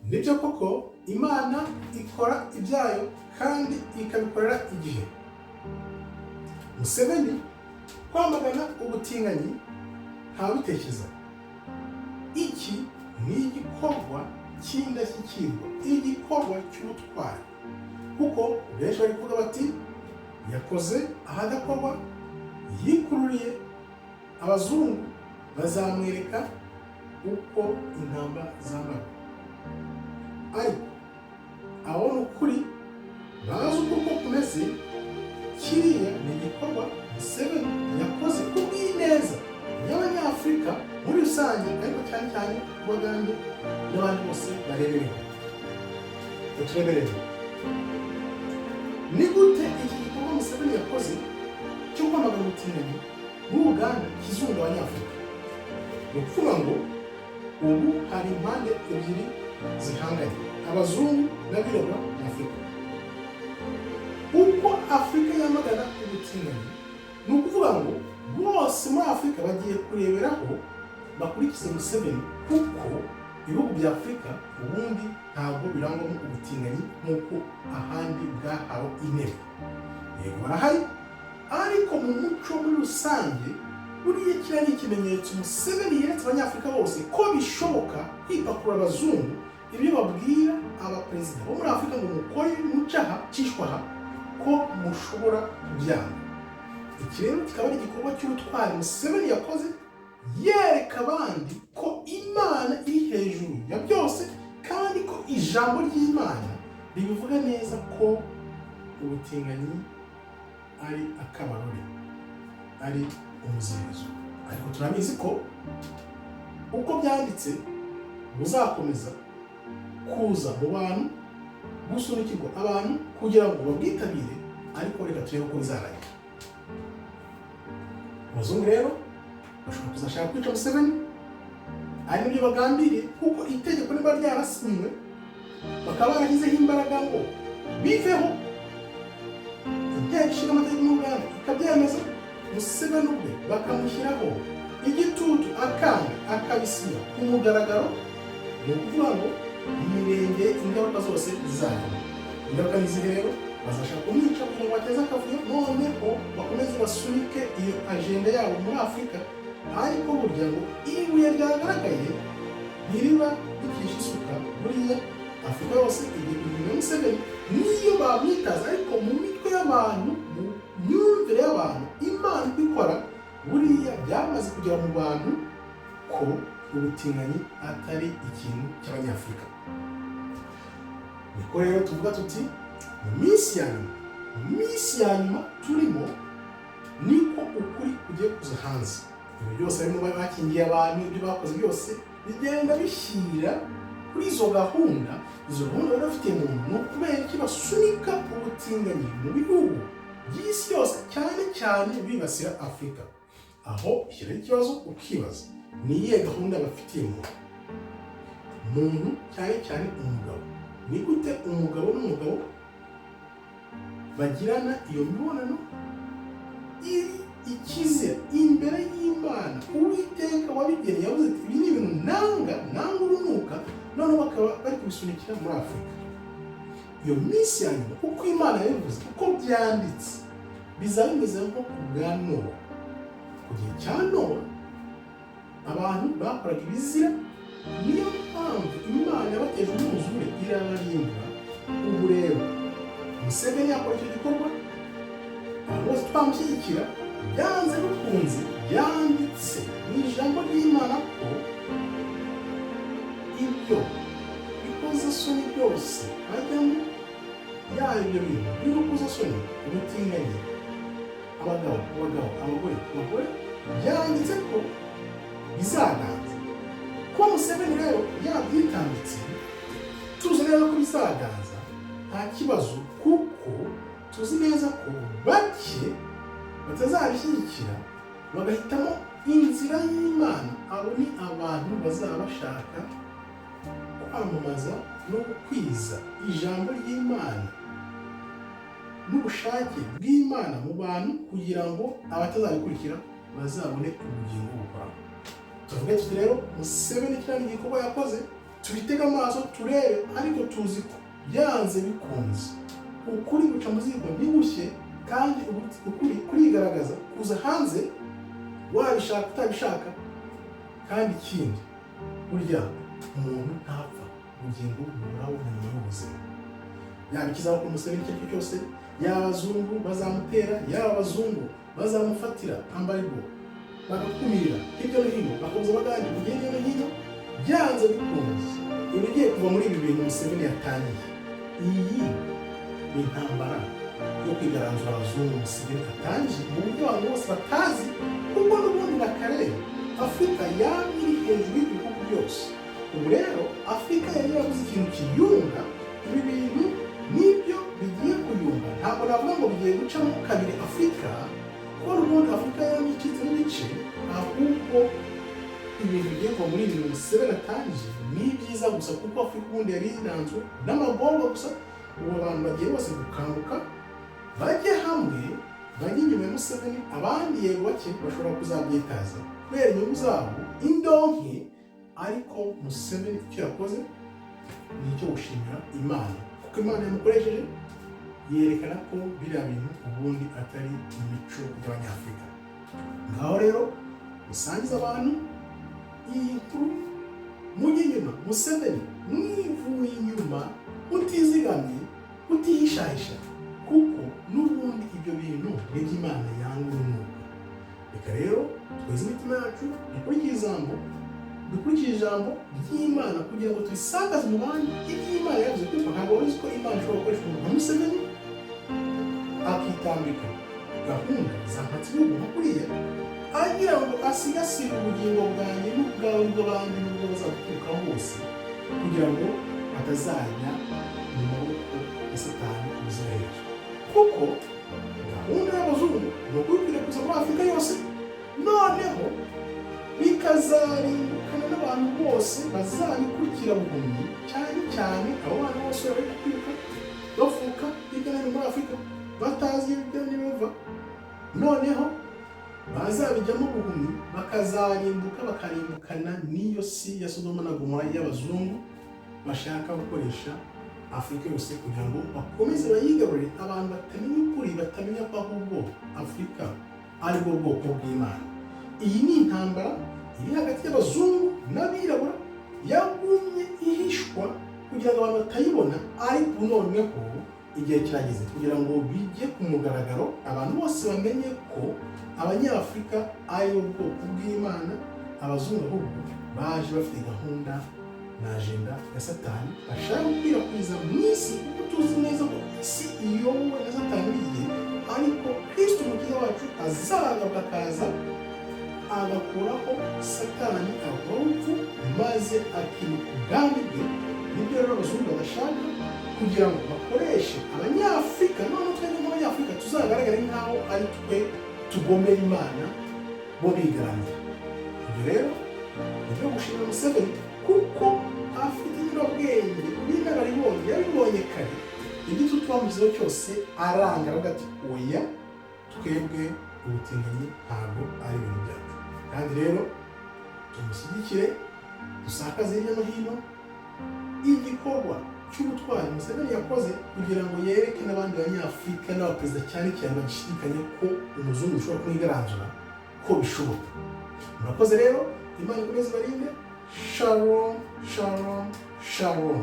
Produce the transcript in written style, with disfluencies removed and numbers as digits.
Nibyo koko, Imana ikora ibyayo kandi ikabikorera igihe. Museveni kwamagana ubutinganyi ntawubitekereza. Iki ni igikorwa cy'indashyikirwa, igikorwa cy'ubutwari, kuko benshi bari kuvuga bati yakoze ahadakorwa, yikururiye abazungu, bazamwereka uko intamba zambarwa. Ariko ababona ukuri bazi uko uko kumeze. Kiriya ni igikorwa Museveni yakoze kubw'ineza y'Abanyafurika muri rusange, ariko cyane cyane ku Bagande n'abandi bose barebereho. Turebereho ni gute iki gikorwa Museveni yakoze cyo kwamagana ubutinganyi muri Uganda kizunga Abanyafurika? Ni ukuvuga ngo ubu hari impande ebyiri zihanganye, abazungu n'abirabura mu Afurika. Uko Afurika yamagana ubutinganyi, ni ukuvuga ngo bose muri Afurika bagiye kureberaho bakurikize Museveni, kuko ibihugu bya Afurika ubundi ntabwo birangwamo ubutinganyi nk'uko ahandi bwahawe intebe. Yego barahari, ariko mu muco muri rusange buriya kiriya ni ikimenyetso Museveni yeretse Abanyafurika bose ko bishoboka kwipakurura abazungu ibyo babwira abaperezida bo muri Afurika ngo mukore muce aha, cishwa aha, ko mushobora kubyanga. Iki rero kikaba ari igikorwa cy'ubutwari Museveni yakoze, yereka abandi ko Imana iri hejuru ya byose, kandi ko ijambo ry'Imana ribivuga neza ko ubutinganyi ari akabarore, ari umuzirizo. Ariko turabizi ko uko byanditse buzakomeza kuza mu bantu, gusunikirwa abantu kugira ngo babwitabire. Ariko reka turebe uko bizarangira. Abazungu rero bashobora kuzashaka kwica Museveni, ari nibyo bagambiriye, kuko itegeko niba ryarasinywe bakaba barashyizeho imbaraga ngo biveho, Inteko Ishinga Amategeko y'u Uganda ikabyemeza, Museveni ubwe bakamushyiraho igitutu akanga akabisinya ku mugaragaro, ni ukuvuga ngo imirenge ingaruka zose zizavamo. Ingaruka ni izihe rero? Bazashaka kumwica kugira ngo bateze akavuyo, noneho bakomeze basunike iyo agenda yabo muri Afurika. Ariko burya ngo ibuye ryagaragaye ntiriba rikisha isuka. Buriya Afurika yose igiye kujya inyuma ya Museveni, niyo bamwitaza, ariko mu mitwe y'abantu, mu myumvire y'abantu, Imana uko ikora, buriya byamaze kugera mu bantu ko ubutinganyi atari ikintu cy'Abanyafurika. Niko rero tuvuga tuti mu minsi ya nyuma, mu minsi ya nyuma turimo, niko ukuri kugiye kuza hanze. Ibintu byose barimo bakingiye abantu, ibyo bakoze byose bigenda bishyira kuri izo gahunda. Izo gahunda bari bafitiye muntu ni ukubera iki basunika ubutinganyi mu bihugu by'isi yose, cyane cyane bibasira Afurika? Aho ishyiraho ikibazo, ukibaza ni iyihe gahunda bafitiye muntu, muntu cyane cyane umugabo. Ni gute umugabo n'umugabo bagirana iyo mibonano iri ikizira imbere y'Imana? Uwiteka wabigeneye yavuze ati ibi ni ibintu nanga, nanga urunuka, noneho bakaba bari kubisunikira muri Afurika. Iyo minsi ya nyuma, uko Imana yabivuze, uko byanditse, bizaba bimeze nko ku bwa Nowa. Ku gihe cya Nowa abantu bakoraga ibizira, niyo mpamvu Imana yabateje umwuzure irabarimbura. Ubu rero Museveni yakora icyo gikorwa, abantu bose twamushyigikira. Byanze bikunze byanditse mu ijambo ry'Imana ko ibyo bikozasoni byose hajyamo, yaba ibyo bintu by'urukozasoni, ubutinganyi, abagabo ku bagabo, abagore ku bagore, byanditse ko bizaganza. Kuba Museveni rero yabyitambitse, tuzi neza ko bizaganza, nta kibazo, kuko tuzi neza ko bake batazabishyigikira bagahitamo inzira y'Imana. Abo ni abantu bazaba bashaka kwamamaza no gukwiza ijambo ry'Imana n'ubushake bw'Imana mu bantu, kugira ngo abatazabikurikira bazabone ubugingo buhoraho. Tuvuge tuti rero Museveni kiriya ni igikorwa yakoze. Tubitege amaso turebe, ariko tuzi ko byanze bikunze ukuri guca mu ziko ntigushye, kandi ukuri kurigaragaza kuza hanze, wabishaka utabishaka. Kandi ikindi, burya umuntu ntapfa, ubugingo buhoraho na nyuma y'ubuzima. Yaba ikizaba ku Museveni icyo ari cyo cyose, yaba abazungu bazamutera, yaba abazungu bazamufatira embargo, bagakumira hirya no hino, bakabuza abagande kujya hirya no hino, byanze bikunze ibigiye kuva muri ibi bintu Museveni yatangiye, iyi ni intambara yo kwigaranzura abazungu Museveni atangiye mu buryo abantu bose batazi, kuko n'ubundi na kare Afurika yaba iri hejuru y'ibihugu byose. Ubu rero Afurika yari yarabuze ikintu kiyunga. Ibi bintu nibyo bigiye kuyunga. Ntabwo navuga ngo bigiye gucamo kabiri Afurika, kuko n'ubundi Afurika yari icitsemo ibice, ahubwo ibintu bigiye kuva muri ibi bintu Museveni atangije ni byiza gusa, kuko Afurika ubundi yari iranzwe n'amagorwa gusa. Ubu abantu bagiye bose gukanguka, bajye hamwe, bajye inyuma ya Museveni. Abandi yego bake bashobora kuzabyitaza kubera inyungu zabo, indonke, ariko Museveni icyo yakoze ni icyo gushimira Imana, kuko Imana yamukoresheje yerekana ko biriya bintu ubundi atari imico y'Abanyafurika. Ngaho rero musangize abantu iyi nkuru, mujye inyuma Museveni mwivuye inyuma, mutizigamye, mutihishahisha, kuko n'ubundi ibyo bintu ni iby'Imana yanga urunuka. Reka rero tweze imitima yacu, dukurikire ijambo ry'Imana kugira ngo turisakaze mu bandi iby'Imana yavuze, kuko ntabwo wari uzi ko Imana ishobora gukoresha umuntu nka Museveni akitambika gahunda za mpatsibihugu nka kuriya, agira ngo asigasire ubugingo bwanjye n'ubwawe bw'abandi n'ubwo bazabuturukaho bose, kugira ngo batazajya mu maboko ya Satani ubuziraherezo. Kuko gahunda y'abazungu ni ukubikwirakwiza muri Afurika yose, noneho bikazarimbukana n'abantu bose bazabikurikira buhumyi, cyane cyane abo bana bose bari kwiruka bavuka hirya no hino muri Afurika batazi iyo bijya n'ibiva, noneho bazabijyamo buhumyi, bakazarimbuka, bakarimbukana n'iyo si ya Sodoma na Gomora y'abazungu bashaka gukoresha Afurika yose kugira ngo bakomeze bayigarurire. Abantu batamenya ukuri, batamenya ko ahubwo Afurika ari bwo bwoko bw'Imana. Iyi ni intambara iri hagati y'abazungu n'abirabura yagumye ihishwa kugira ngo abantu batayibona, ariko noneho igihe kirageze kugira ngo bijye ku mugaragaro, abantu bose bamenye ko Abanyafurika ari bo bwoko bw'Imana. Abazungu ahubwo baje bafite gahunda na agenda ya Satani bashaka gukwirakwiza mu isi, kuko tuzi neza ko isi iyobowe na Satani buri gihe, ariko Kristo Umukiza wacu azagaruka, akaza agakuraho Satani, agakuraho urupfu, maze akimika ubwami bwe. Nibyo rero abazungu badashaka, kugira ngo bakoreshe Abanyafurika, noneho twebwe nk'Abanyafurika tuzagaragare nk'aho ari twe tugomera Imana, bo bigaramye. Ibyo rero ni ibyo gushimira Museveni, kuko afite inyurabwenge bw'inararibonye, yabibonye kare. Igitutu bamushyizeho cyose aranga, aravuga ati: "Oya, twebwe ubutinganyi ntabwo ari ibintu byacu." Kandi rero tumushyigikire, dusakaze hirya no hino igikorwa cy'ubutwari Museveni yakoze, kugira ngo yereke n'abandi Banyafurika n'abaperezida, cyane cyane bagishidikanya ko umuzungu ushobora kumwigaranzura, ko bishoboka. Murakoze rero, Imana ikomeze ibarinde. Shalom, shalom, shalom.